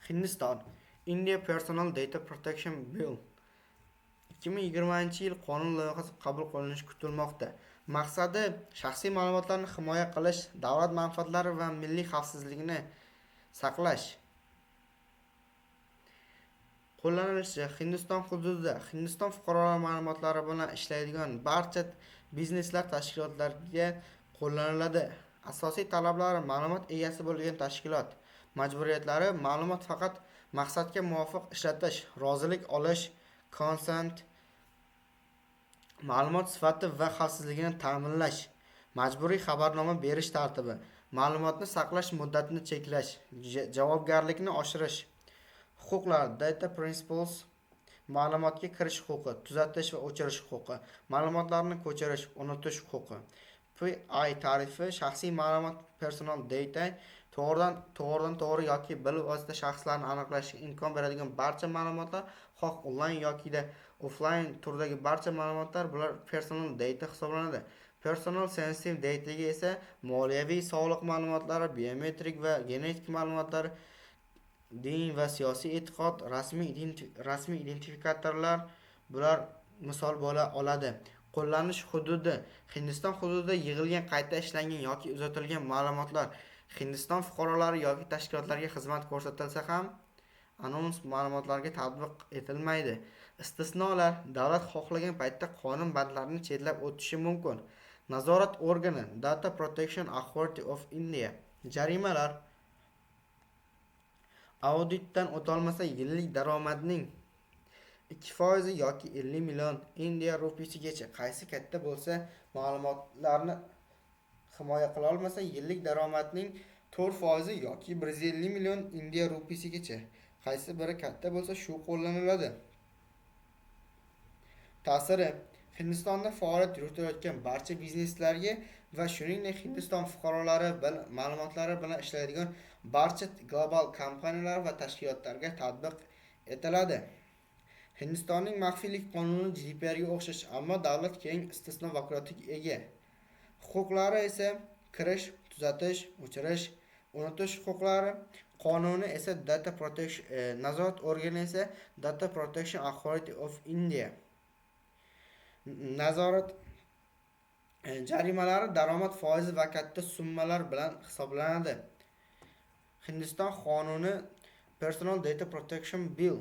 Hindiston. India Personal Data Protection Bill 2020-yil qonun loyihasi qabul qilinishi kutilmoqda. Maqsadi shaxsiy ma'lumotlarni himoya qilish, davlat manfaatlari va milliy xavfsizlikni saqlash. Qo'llanilishi: Hindiston hududida Hindiston fuqarolari ma'lumotlari bilan ishlaydigan barcha bizneslar, tashkilotlarga qo'llaniladi. Asosiy talablari: ma'lumot egasi bo'lgan tashkilot. Majburiyatlari: ma'lumot faqat maqsadga muvofiq ishlatish, rozilik olish, consent, ma'lumot sifati va xavfsizligini ta'minlash, majburiy xabarnoma berish tartibi, ma'lumotni saqlash muddatini cheklash, javobgarlikni oshirish. Huquqlar: data principles, ma'lumotga kirish huquqi, tuzatish va o'chirish huquqi, ma'lumotlarni ko'chirish, unutish huquqi. PI ta'rifi: shaxsiy ma'lumot, personal data, to'g'ridan to'g'ri yoki bilvosita shaxslarni aniqlashga imkon beradigan barcha ma'lumotlar, xoh onlayn yokida offlayn turdagi barcha ma'lumotlar, bular personal data hisoblanadi. Personal sensitive dataga esa moliyaviy, sog'liq ma'lumotlari, biometrik va genetik ma'lumotlar, din va siyosiy e'tiqod, rasmiy identifikatorlar, bular misol bo'la oladi. Qo'llanish hududi: Hindiston hududida yig'ilgan, qayta ishlangan yoki uzatilgan ma'lumotlar Hindiston fuqarolari yoki tashkilotlarga xizmat ko'rsatilsa ham, anonymous ma'lumotlarga tatbiq etilmaydi. Istisnolar: davlat xohlagan paytda qonun bandlarini chetlab o'tishi mumkin. Nazorat organi: Data Protection Authority of India. Jarimalar: auditdan o'tolmasa, yillik daromadning 2 foizi yoki 50 million Indiya rupiysigacha, qaysi katta bo'lsa, ma'lumotlarni himoya qilolmasa, yillik daromadning 4 foizi yoki 150 million Indiya rupiysigacha, qaysi biri katta bo'lsa, shu qo'llaniladi. Ta'siri: Hindistonda faoliyat yuritayotgan barcha bizneslarga va shuningdek Hindiston fuqarolari ma'lumotlari bilan ishlaydigan barcha global kompaniyalar va tashkilotlarga tatbiq etiladi. Hindistonning maxfiylik qonuni GDPRga o'xshash, ammo davlat keng istisno vakolatiga ega. Huquqlari esa kirish, tuzatish, o'chirish, unutish huquqlari. Qonuni esa Data Protection, nazorat organi esa Data Protection Authority of India. Nazorat jarimalari daromad foizi va katta summalar bilan hisoblanadi. Hindiston qonuni Personal Data Protection Bill.